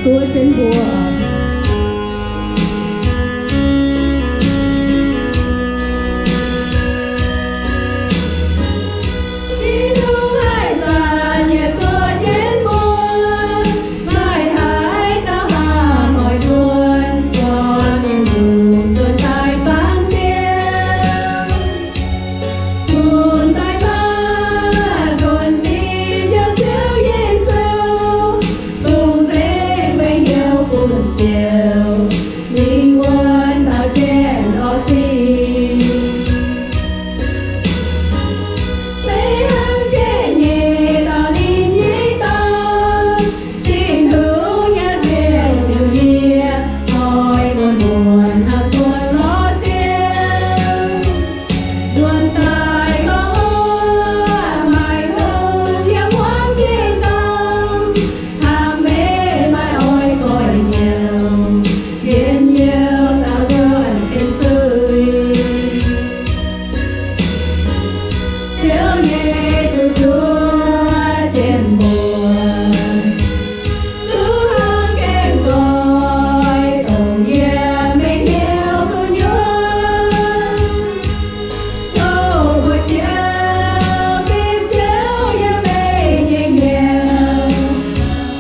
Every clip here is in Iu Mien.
duqv jienv mbuo. Tin-Hungh haih zanc yaac zuov jienv mbuo, maaih haaix dauh haih oix nzuonx, mbuo mienh longc nzuonx daaih fangx Ziouv. Lunx daaih maiv nzuonx fim yiem Ziouv Yesu, dongh nzengc meih hnyouv bun Ziouv, mingh wuonx taux janx orqv sic. Maiv hnangv janx nyei dorn, ninh nyei dorn, Tin-Hungh nyei nziex liuz yie, oix muonz-muonz hnangv zuonx lorz Ziouv. Nzuonx daaih gorngv wuov, maaih hungh yiem hmuangv jiex dorngx, hnamv meih maaih oix goiv hnyouv, njien-youh daaux nzuonx benx zuiz. Ziouv Yesu zuov jienv mbuo, duqv hnangv gaengh nqoi dongh yiem meih hnyouv gu'nyuoz. Tov mbuo Ziouv, Ziouv yiem meih nyei hnyouv,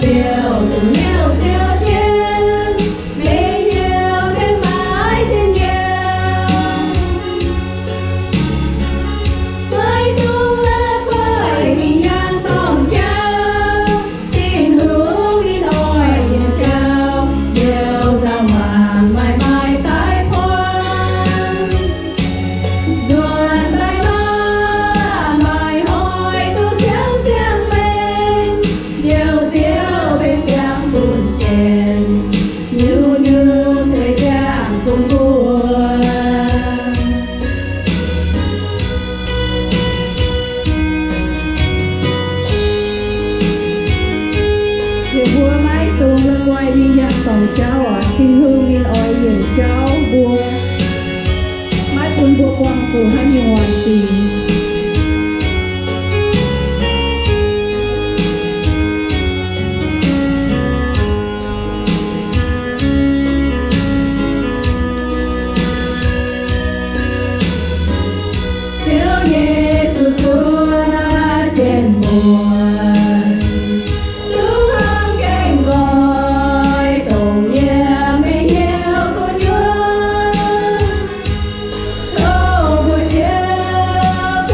Ziouv duqv hnyouv Ziouv jienv, meih hnyouv ziouc maiv jienv hnyouv. Maiv dungx la'guaih mingh nyaanh dorngh jauv, Tin-Hungh ninh oix yienc jauv, youh nzauh hmuangx maaih maaih daiv buangv. Nzuonx daaih maiv maaih hnoi duqv siangv ziangh maengh, youh Ziouv benx ziangh bun janx, nyungc-nyungc zueiz ziangh bun mbuo. Yie mbuo maiv dungx la'guaih mingh nyaanh dorngx jauv oc. Tin-Hungh ninh oix yienc jauv mbuo, maiv bun mbuo buangh zuqc haaix nyungc waaic sic. Ziouv Yesu zuov jienv mbuo, duqv hnangv gaengh nqoi dongh yiem meih hnyouv gu'nyuoz. Tov mbuo Ziouv,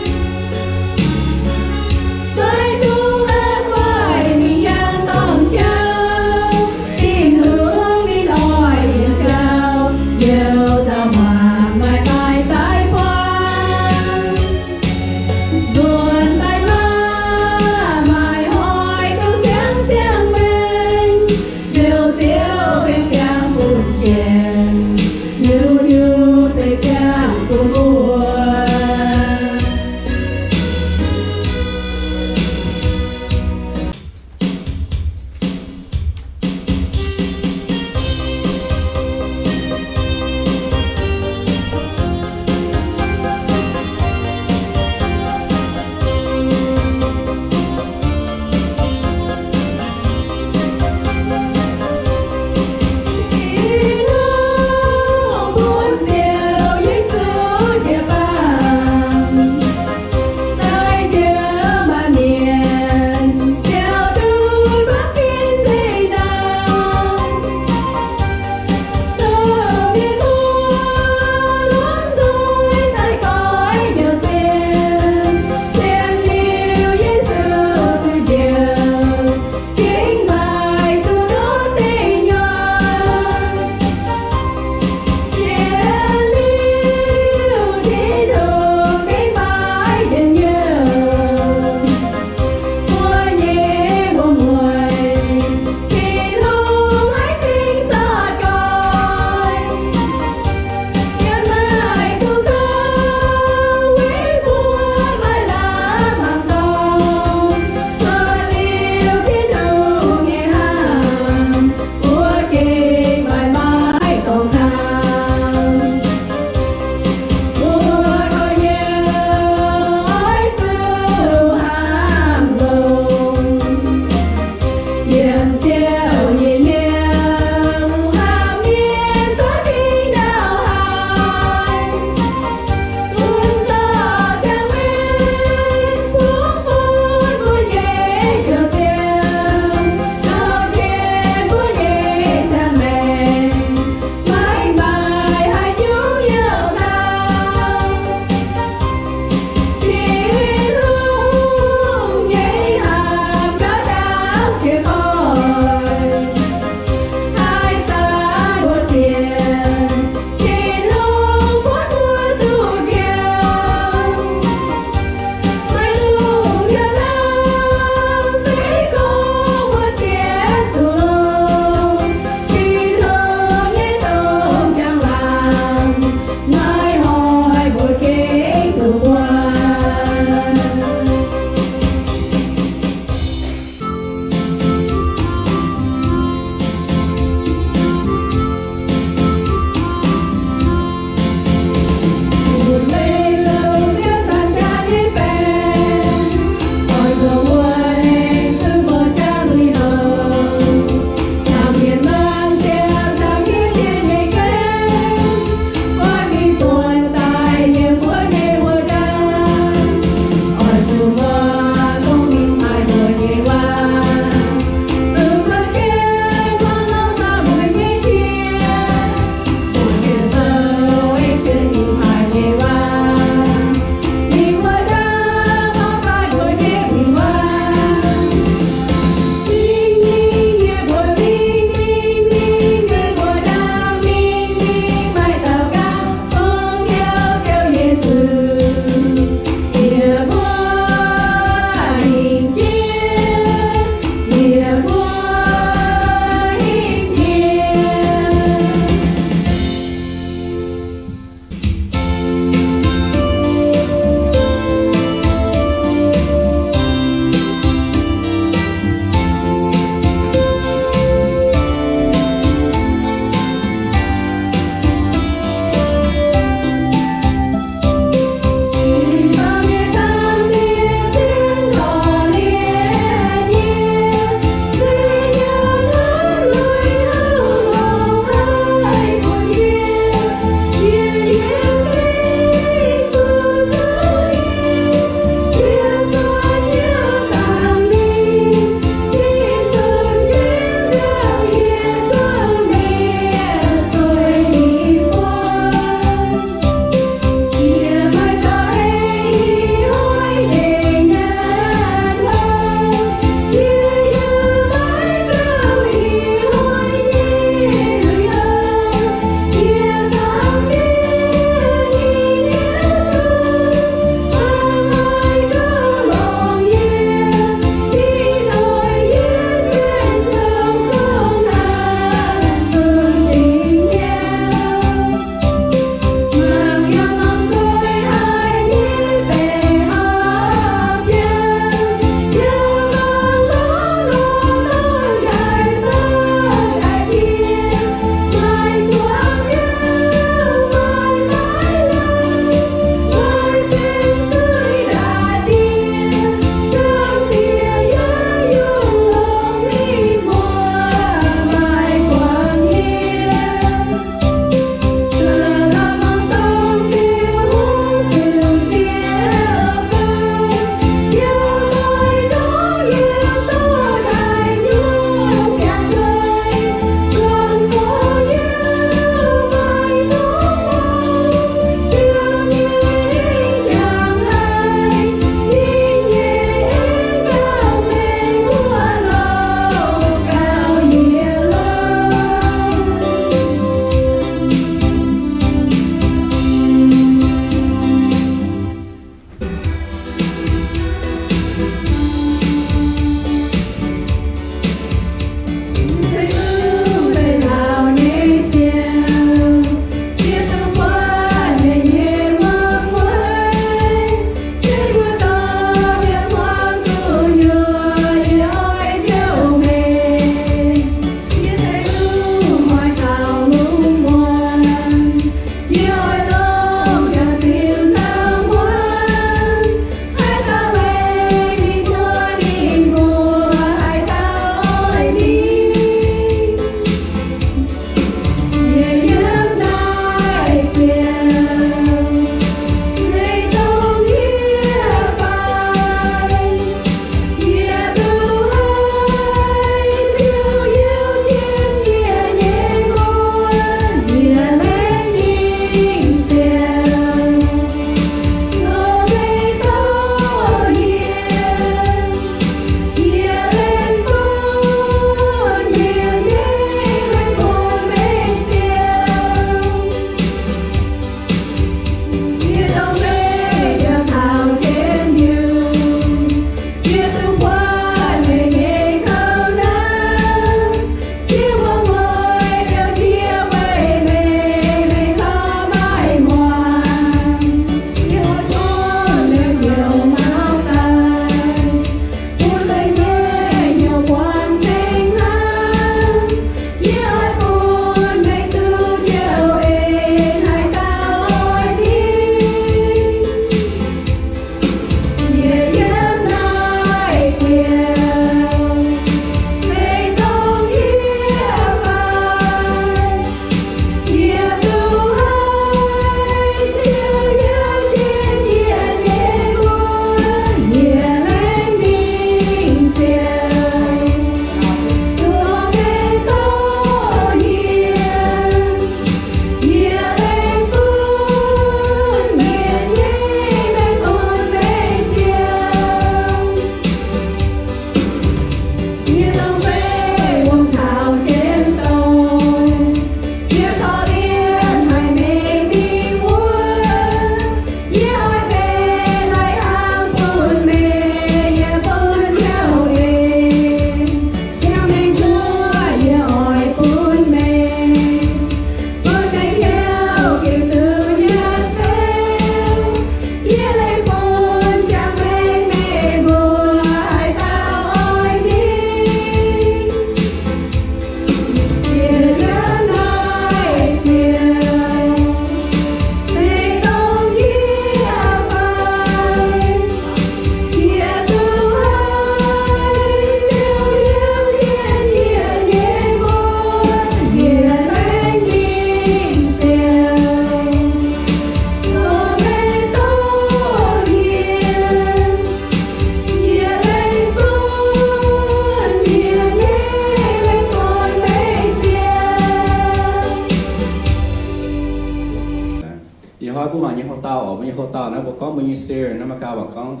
Ih hnoi mbuo mangc nyei houx-dauh oc, mbuo nyei houx-dauh naaiv mbuo gorngv mbuo nyei series naaiv mangc gaax waac gorngv,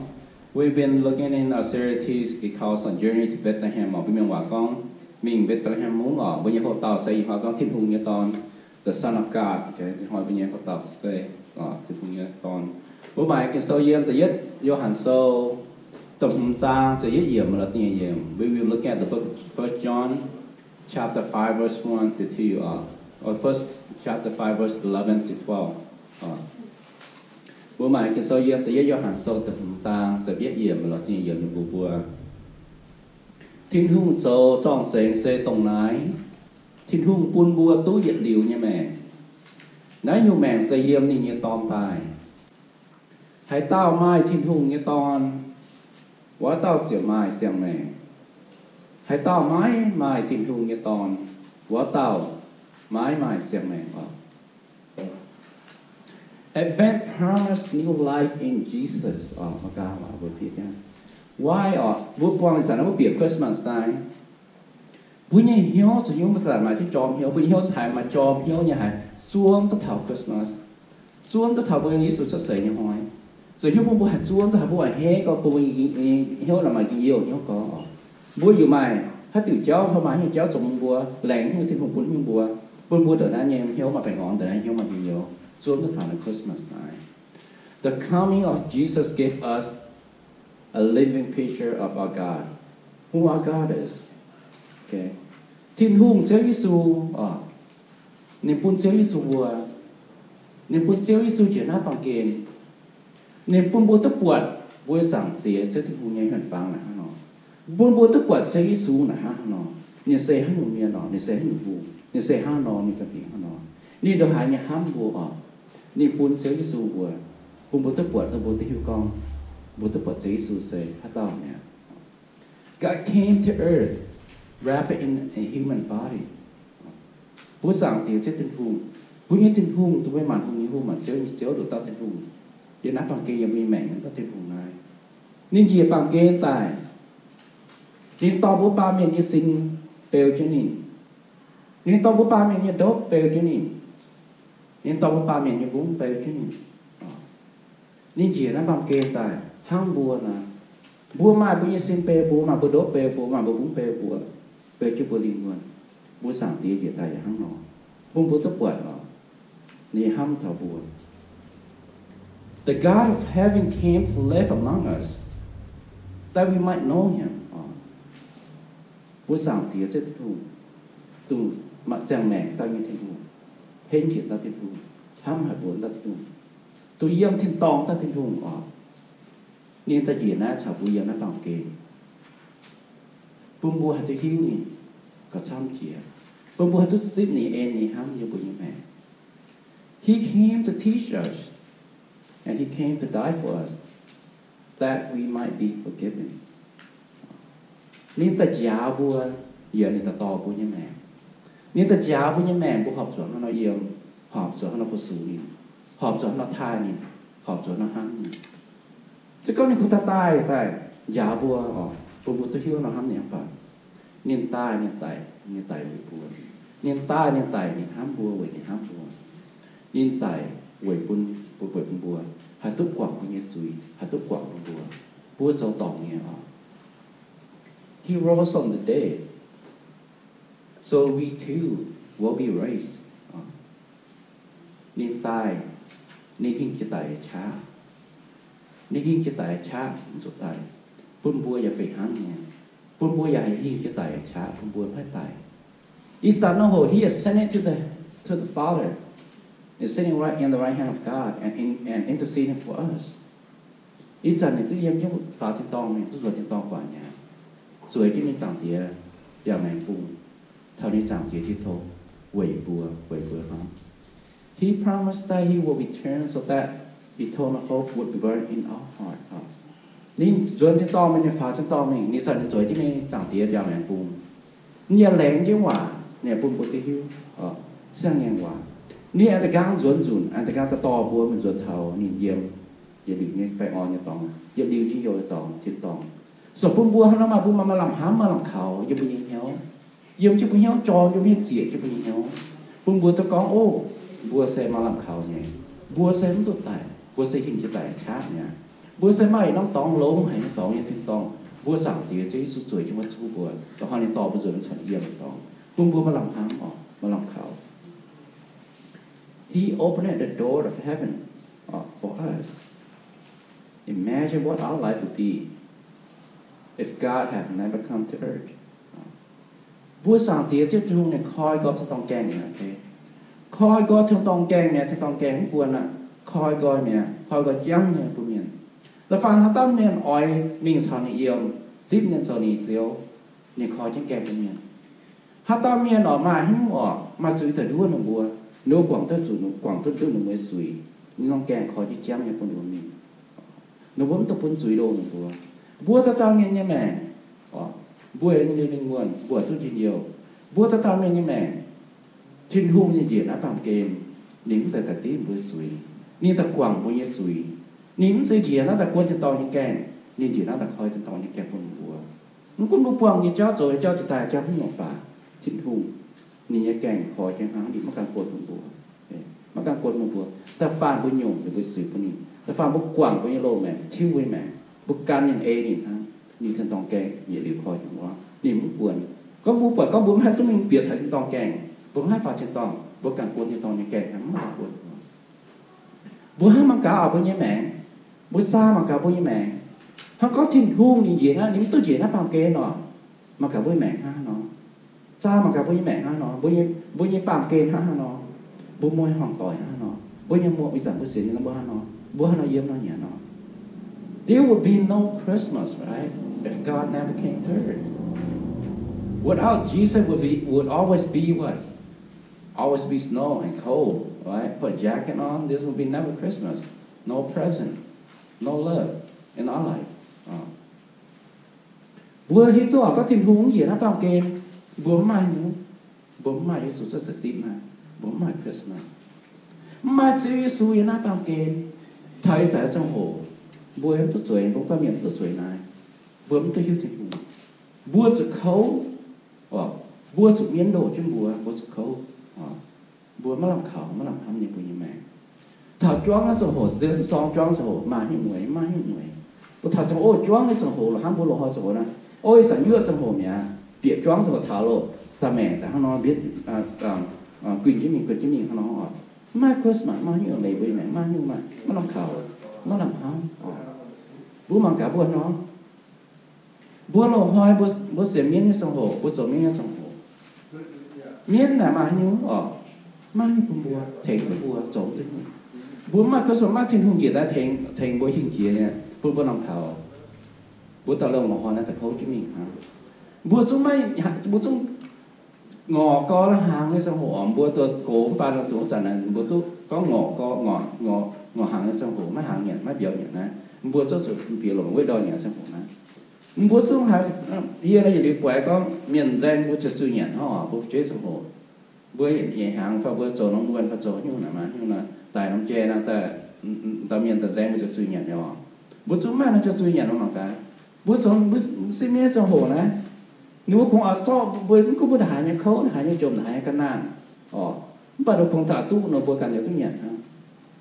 We've been looking in our series it calls on Journey to Bethlehem oc. Mbuo mienh waac gorngv Mingh Mbetc^le^hem Mungv oc. Mbuo nyei houx-dauh se ih hnoi gorngv Tin-Hungh nyei Dorn, the Son of God. Ih hnoi mbuo nyei houx-dauh se Tin-Hungh nyei Dorn. Mbuo mangc Ging-Sou yiem da'yietv Yo^han Sou da'hmz zaang ziepc yietv yiemc lorz ziepc nyeic yiemc. We will look at the book of First John chapter five verse one to two, uh, or first chapter five verse eleven to twelve. Uh, mbuo mangc Ging-Sou yiem da'yietv Yo^han Sou da'hmz zaang ziepc yietv yiemc lorz ziepc nyeic yiemc ninh mbuox mbuo, Tin-Hungh zoux zorng-zengx se dongh naaiv, Tin-Hungh bun mbuo duqv yietc liuz nyei maengc. Naaiv nyungc maengc se yiem ninh nyei Dorn daaih. Haaix dauh maaih Tin-Hungh nyei Dorn, wuov dauh ziouc maaih siang-maengc. Haaix dauh maiv maaih Tin-Hungh nyei Dorn, wuov dauh maiv maaih siang-maengc oc. Advent promise new life in Jesus. Why oc? Mbuo buangh ih zanc naaiv mbuo bieqc Christmas daaih, mbuo nyei hnyouv zuqc hnyouv mbuo za'gengh maaih diuh jorm hnyouv, mbuo nyei hnyouv haiz maaih jorm hnyouv nyei haiz zuov duqv taux Christmas, zuov duqv taux mbuo Yesu cuotv seix nyei hnoi. Zuqc hnyouv bun mbuo haih zuov duqv taux mbuo haih heiv gorngv bun mbuo nyei hnyouv naaic maaih njien-youh hnyouv gorx oc. Mbuo yaac maaih haaix diuc jauv, maaih haaix nyungc jauv zoux bun mbuo, laengz haaix nyungc Tin-Hungh bun haaix nyungc mbuo, bun mbuo ndongc naaiv nyei hnyouv maaih baengh orn, ndongc naaiv hnyouv maaih njien-youh, zuov duqv taux naaiv Christmas naaiv. The coming of Jesus gave us a living picture of our God, who our God is. Tin-Hungh Ziouv Yesu, ninh bun Ziouv Yesu mbuo, ninh bun Ziouv Yesu njiec naaiv baamh gen, ninh bun mbuo duqv buatc mbuo Zaangc Diex Ziouv Tin-Hungh nyei huen-fangx naaic hnangv nor, bun mbuo duqv buatc Ziouv Yesu naaic hnangv nor, ninh se haaix nyungc mienh nor, ninh se haaix nyungc hungh, ninh se hnangv nor, ninh ganh fingx hnangv nor, ninh ndongc haaix nyei hnamv mbuo oc. Ninh bun Ziouv Yesu mbuo, bun mbuo duqv buatc, bun mbuo duqv hiuv gorngv mbuo duqv buatc Ziouv Yesu se haaix dauh mi'aqv. God came to earth, wrapped in a human body. Mbuo Zaangc Diex Ziouv Tin-Hungh, mbuo nyei Tin-Hungh, dongh mbuo nyei maanc hungh nyei hungh, maanc ziouv nyei Ziouv, nduqc dauh Tin-Hungh, yiem naaiv baamh gen yiem mbuo nyei maengc nyei dauh Tin-Hungh naaiv, ninh njiec baamh gen daaih. Ninh dorh mbuo baamh mienh nyei sin beu jienv ninh. Ninh dorh mbuo baamh mienh nyei ndopv beu jienv ninh. Ninh dorh mbuo baamh mienh nyei mbungv beu jienv ninh. Ninh njiec naaiv baamh gen daaih hnangv mbuo naaiv. Mbuo maaih mbuo nyei sin beu mbuo, maaih mbuo ndopv beu mbuo, maaih mbuo mbungv beu mbuo, beu jienv mbuo lingh wuonh. Mbuo Zaangc Diex njiec daaih yaac hnangv nor, bun mbuo duqv buatc nor, ninh hnamv taux mbuo. The God of heaven came to live among us, that we might know him. Mbuo Zaangc Diex Ziouv Tin-Hungh, dongh maaih ziangh maengc dauh nyei Tin-Hungh, henv njiec dauh Tin-Hungh, hnamv haic mbuo dauh Tin-Hungh, dongh yiem tin-dorngh dauh Tin-Hungh oc. Ninh daaih njiec naaiv caux mbuo yiem naaiv baamh gen, bun mbuo haih duqv hiuv ninh gauh camv jiex, bun mbuo haih duqv zipv ninh, en ninh, hnamv ninh mbuo nyei maengc. He came to teach us, and he came to die for us, that we might be forgiven. Ninh daaih njaaux mbuo, yaac ninh daaih dorh mbuo nyei maengc. Ninh daaih njaaux mbuo nyei maengc, mbuo horpc zuqc hnangv nor yiem, horpc zuqc hnangv nor fu-sux ninh, horpc zuqc hnangv nor taaih ninh, horpc zuqc hnangv nor hnamv ninh. Se gorngv ninh kungx daaih daaih daaih njaaux mbuo oc, bun mbuo duqv hiuv nor hnamv ninh mv baac ninh daaih, ninh daic, ninh daic weic mbuo. Ninh daaih, ninh daic, ninh hnamv mbuo weic ninh hnamv mbuo. Ninh daic weic bun, weic bun mbuo haih duqv guangc mbuo nyei zuiz, haih duqv guangc bun mbuo, mbuo zoux dorngc nyei oc. He rose from the dead, so we too will be raised. Ninh daaih, ninh hingh jiex daic qaqv. Ninh hingh jiex daic qaqv, mv zuqc daic, bun mbuo yaac fih hnangv nyei, bun mbuo yaac haih hingh jiex daic qaqv, bun mbuo maiv daic. Ih zanc nor hoc he ascended to the, to the Father, is sitting right in the right hand of God and, in, and interceding for us. Ih zanc ninh duqv yiem jienv faaux tin-dorngh mingh, duqv nzuonx tin-dorngh guangc mi'aqv, zueiz jienv ninh Zaangc Diex mbiaauc maengx bung, caux ninh Zaangc Diex jiu tong weic mbuo, weic mbuo hnamv. He promised that he will return so that eternal hope would be burned in our heart. Ninh nzuonx tin-dorngh mingh, ninh faaux tin-dorngh mingh, ninh zanc ninh zueiz jienv ninh Zaangc Diex mbiaauc maengx bung. Ninh yaac laengz jienv waac, ninh yaac bun mbuo duqv hiuv siang-ngaengc waac. Ninh aengx da'gaang nzuonx nzunc, aengx da'gaang daaih dorh mbuo mingh nzuonx taux ninh yiem yietc liuz nyei baengh orn nyei dorngx, yietc liuz njien-youh nyei dorngx, tin-dorngh. So bun mbuo hnangv nor maaih, mbuo maaih maaih lamh hnamv, maaih lamh kaux yiem mbuo nyei hnyouv, yiem jienv mbuo hnyouv jorm, yiem mbuo hnyouv zieqc jienv mbuo nyei hnyouv, bun mbuo duqv gorngv, ov, mbuo se maaih lamh kaux nyei. Mbuo se mv duqv daic, mbuo se hingh jiex daic qaqv mi'aqv. Mbuo se maaih yietc norm dorngx longx haic nyei dorngx nyei tin-dorngh. Mbuo Zaangc Diex Ziouv Yesu zueiz jienv mbuo, zuqc mbuo la'horn ninh dorh mbuo nzuonx nyei caux yiem nyei dorngx, bun mbuo maaih lamh hnamv oc, maaih lamh kaux. He opened the door of heaven, uh, for us. Imagine what our life would be if God had never come to earth. Mbuo Zaangc Diex Ziouv Tin-Hungh ninh koi nqoi tin-dorngh gaengh mi'aqv. Koi nqoi tin-dorngh gaengh mi'aqv, tin-dorngh gaengh mv buonc aqv. Koi nqoi mi'aqv, koi nqoi jangv nyei bun mienh. Da'faanh haaix dauh mienh oix mingh caux ninh yiem, zipv ninh zoux ninh nyei Ziouv, ninh koi jienv gaengh bun mienh. Haaix dauh mienh oix maaih hnyouv oc, maaih zuiz daaih nduov ninh mbuo, ninh mbuo guangc duqv zuqc, guangc duqv nduov ninh mbuo nyei zuiz, ninh norm gaengh koi jienv jangv nyei bun ninh mbuo mingh. Ninh mbuo mv dungx bun zuiz loh ninh mbuo. Mbuo dauh dauh mienh nyei maengc, mbuo nyei lingh wuonh, mbuo duqv njien-youh. Mbuo dauh dauh mienh nyei maengc, Tin-Hungh ninh njiec naaiv baamh gen, ninh mv zeiz daaih div mbuo nyei zuiz. Ninh daaih guangc mbuo nyei zuiz. Ninh mv zeiz njiec naaiv daaih guon tin-dorngh nyei gaengh, ninh njiec naaiv daaih koi tin-dorngh nyei gaengh bun mbuo. Mv gunv mbuo buangh nyei jauv, zoux nyei jauv, jiex daaih jauv haaix nyungc baac, Tin-Hungh ninh nyei gaengh koi jienv hnangv, ninh maiv gan guon bun mbuo. Maiv gan guon bun mbuo. Da'faanh mbuo nyungc ninh mbuo zuiz bun ninh, da'faanh mbuo guangc mbuo nyei loz-maengc, tiuv mbuo nyei maengc, mbuo gan ninh, ei ninh hnangv, ninh tin-dorngh gaengh yietc liuz koi jienv mbuo. Ninh mv guon. Gorngv mbuo buatc gorngv mbuo mv haih duqv mingh bieqc taux tin-dorngh gaengh, mbuo mv haih faaux tin-dorngh, mbuo gan guon tin-dorngh nyei gaengh hnangv, mv maaih guon. Mbuo hnangv mangc gaax oc, mbuo nyei maengc, mbuo zaah mangc gaax mbuo nyei maengc. Hnangv gorngv Tin-Hungh ninh njiec naaiv, ninh mv duqv njiec naaiv baamh gen oc, mangc gaax mbuo nyei maengc hnangv haaix nor. Zaah mangc gaax mbuo nyei maengc hnangv haaix nor, mbuo nyei, mbuo nyei baamh gen hnangv haaix nor, mbuo muoz-hmuangv doic hnangv haaix nor, mbuo nyei muoz-doic, mbuo sienx nyei mbuo hnangv haaix nor, mbuo hnangv haaix nor yiem hnangv haaix nor. There would be no Christmas, right? If God never came through. Without Jesus would be, would always be what? Always be snow and cold, right? Put a jacket on, this would be never Christmas. No present, no love in our life. Mbuo hiuv duqv gorngv Tin-Hungh mv njiec naaiv baamh gen, mbuo mv maaih hnyouv, mbuo mv maaih Yesu cuotv seix zipv naaiv, mbuo mv maaih Christmas. Mv maaih Ziouv Yesu yiem naaiv baamh gen, taux ih zanc ziangh hoc, mbuo mv duqv zueiz, mbuo ganh mienh mv duqv zueiz naaiv, mbuo mv duqv hiuv Tin-Hungh. Mbuo zuqc kouv, mbuo zuqc mienv ndoh jienv mbuo, mbuo zuqc kouv. Mbuo maiv lamh kaux, maiv lamh hnamv nyei mbuo nyei maengc. Taux juangv nyei ziangh hoc, deix sorng juangv ziangh hoc, maaih hnyouv mueiz, maaih hnyouv mueiz. Mbuo taux ziangh hoc juangv nyei ziangh hoc, hnangv mbuo loz-hnoi ziangh hoc naaiv, o, ih zanc nyuoqv ziangh hoc mi'aqv, bieqc juangv ziangh hoc taux loh, daaih maengc daaih hnangv nor, mbietv guinh jienv mingh, guinh jienv mingh hnangv nor oc. Maiv maaih Christmas, maaih hnyouv leiz mbuo nyei maengc, maaih hnyouv, maaih, maiv lamh kaux, maiv lamh hnamv. Mbuo mangc gaax mbuo hnangv nor. Mbuo loz-hnoi mbuo, mbuo sienx mienv nyei ziangh hoc, mbuo zoux mienv nyei ziangh hoc, mienv naaic maaih haaix nyungc oc? Maaih haaix nyungc bun mbuo, tengx bun mbuo zoux duqv nyungc? Mbuo mv maaih Christmas, maaih Tin-Hungh njiec daaih tengx, tengx mbuo hingh jiex nyei, bun mbuo lamh kaux. Mbuo daaih longc loz-hnoi naaiv daaih kouv jienv mingh hnangv. Mbuo zungv maiv, mbuo zungv ngorc gau la'hnaangx nyei ziangh hoc, mbuo duqv gox mv baac nor, dongh zanc naaic mbuo duqv gorngv ngorc gau, ngorc, ngorc, ngorc hnaangx nyei ziangh hoc, maiv hnaangx nyanc, maiv mbiauz nyanc naaiv, mbuo zungv zuqc bieqc longc wuov ndorh nyanc ziangh hoc naaiv. Mbuo zungv haiz, yie naaiv yietc liuz buatc gorngv mienh nzaeng mbuo ziouc zuqc nyanc hnangv oc, mbuo fu'jueiv ziangh hoc. Mbuo yietc hnyangx fai mbuo zoux norm wuonh fai zoux haaix nyungc naaic, maaih haaix nyungc naaic, daaih norm jai naaiv, daaih, dauh mienh daaih nzaeng mbuo ziouc zuqc nyanc nyei oc. Mbuo zungv maaih nor ziouc zuqc nyanc nor mangc gaax. Mbuo zoux, mbuo sipv mienv ziangh hoc naaiv, ninh mbuo kungx oix zorqv mbuo, mv gunv mbuo ndongc haaix nyei kouv, ndongc haaix nyei njomc, ndongc haaix nyei ga'naanh oc, mv baac ninh kungx taux duqv nor mbuo ganh yaac duqv nyanc hnangv.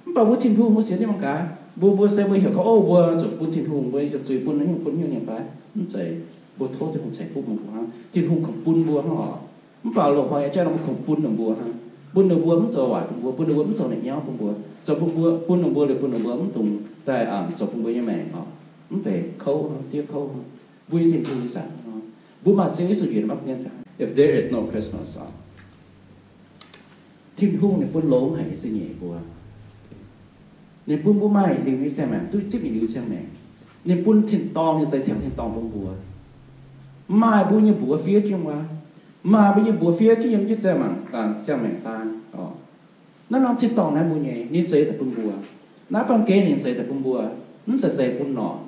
Mv baac mbuo Tin-Hungh mbuo sienx nyei mangc gaax, mbuo, mbuo se mbuo heuc gorngv, o, mbuo zuqc bun Tin-Hungh, mbuo zuqc zuiz bun haaix nyungc, bun haaix nyungc nyei fai? Mv zeiz. Mbuo tov Tin-Hungh ceix fuqv bun mbuo hnangv, Tin-Hungh kungx bun mbuo hnangv oc. Mv baac loz-hnoi nyei jauv nor mbuo kungx bun ninh mbuo hnangv, bun ninh mbuo mv zoux waaic bun mbuo, bun ninh mbuo mv zoux naaic nyauv bun mbuo, zoux bun mbuo, bun ninh mbuo liuz bun ninh mbuo mv dungx daaih zoux bun mbuo nyei maengc oc. Mv baac kouv hnangv, diev kouv hnangv. Mbuo nyei Tin-Hungh ih zanc hnangv nor, mbuo maaih Ziouv Yesu njiec naaiv baamh gen, if there is no Christmas oc, Tin-Hungh ninh bun longx haic nyei zingh nyeic mbuo. Ninh bun mbuo maaih liuz nyei siang-maengc, duqv zipv yietc liuz siang-maengc. Ninh bun tin-dorngh nyei seix siang tin-dorngh bun mbuo. Maaih mbuo nyei mbuox fiev jienv wuov, maaih mbuo nyei mbuox fiev jienv yiem jienv siang-maengc, siang-maengc zaang oc. Naaiv norm tin-dorngh naaiv mbuo nyei, ninh zeix daaih bun mbuo. Naaiv baamh gen ninh zeix daaih bun mbuo, mv zeiz zeix bun norqc,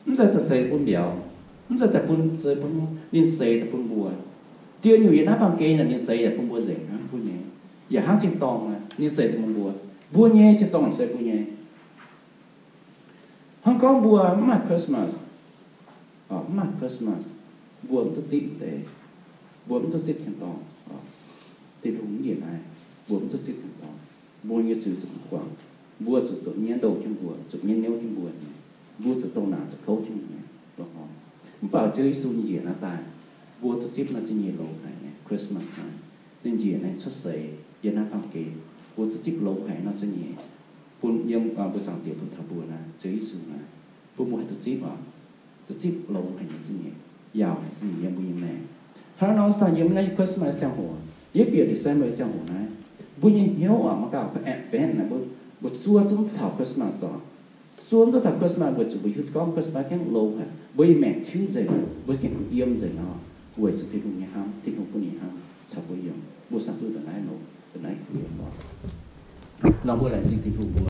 mv zeiz daaih zeix bun mbiauz, mv zeiz daaih bun, zeix bun, ninh zeix daaih bun mbuo. Diex nyungc yiem naaiv baamh gen naaic ninh zeix daaih bun mbuo nzengc hnangv mbuo nyei. Yaac hnangv tin-dorngh naaic, ninh zeix daaih bun mbuo. Mbuo nyei tin-dorngh zeix mbuo nyei. Hnangv gorngv mbuo mv maaih Christmas, mv maaih Christmas, mbuo mv duqv zipv deix, mbuo mv duqv zipv tin-dorngh. Tin-Hungh mv njiec naaiv, mbuo mv duqv zipv tin-dorngh. Mbuo nyei zuiz zuqc guangc. Mbuo zuqc zoux mienv ndoh jienv mbuo, zuqc mienv niouv jienv mbuo nyei. Mbuo zuqc dongh naanc zuqc kouv jienv mbuo nyei. Mv baac Ziouv Yesu nyei njiec naaiv daaih, mbuo duqv zipv naaiv zingh nyeic loz-haic nyei Christmas naaiv. Ninh njiec naaiv cuotv seix yiem naaiv baamh gen, mbuo duqv zipv loz-haic nor zingh nyeic, bun yiem mbuo Zaangc Diex bun taux mbuo naaiv, Ziouv Yesu naaiv, bun mbuo haih duqv zipv oc. Duqv zipv loz-haic nyei zingh nyeic, yaauc haic zingh nyeic yiem mbuo nyei maengc. Hnangv nor se daaih yiem naaiv Christmas ziangh hoc, yiem bieqc December ziangh hoc naaiv, mbuo nyei hnyouv oc, maiv gaax Advent naaiv, mbuo zuov zungv duqv taux Christmas oc. Zuov duqv taux Christmas weic zuqc mbuo hiuv gorngv Christmas gengh loz haic, mbuo nyei maengc tiuv nzengc, mbuo gengh yiem nzengc nor, weic zuqc Tin-Hungh nyei hnamv, Tin-Hungh bun ninh hnamv caux mbuo yiem. Mbuo sanh duqv ndongc naaiv loz, ndongc naaiv yiem oc. Nor mbuo laengz zingh Tin-Hungh mbuo.